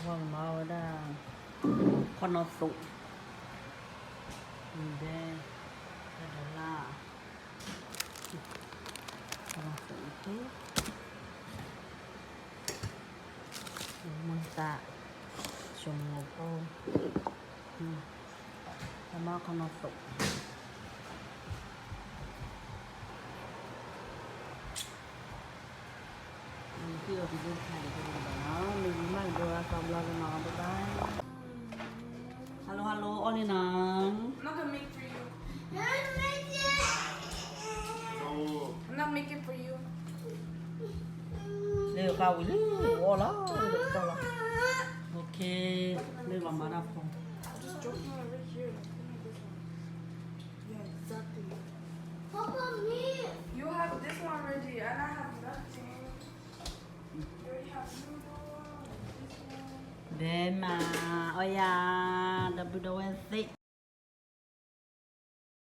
ဝဲမၤဝဲဒၣ် ခီနီၢ်သိး ဒဲ တၢ်ဒလါ ခီနီၢ်သိးတက့ၢ် မုၢ်သး ဆိမိၣ်ဖိ တမၤခီနီၢ်သိး Hello, hello, အီၣ်လံနီၤ. I'm not gonna make for you. I'm not making for you. လၢပၢ်ဝံၤလံ အီၣ်လီၤ လၢပတီၢ်လီၤ. Okay, လၢပမၤတၢ်ဖိ I'm just joking over here. Like, give me this one. Yeah, exactly. Papa, me. You have this one already, and I have nothing. You already have noodle and this one. ဘဲမၤ အီၣ်ယၤ ဒီပုၢ်ဒီဝဲၢ်သ့ၣ်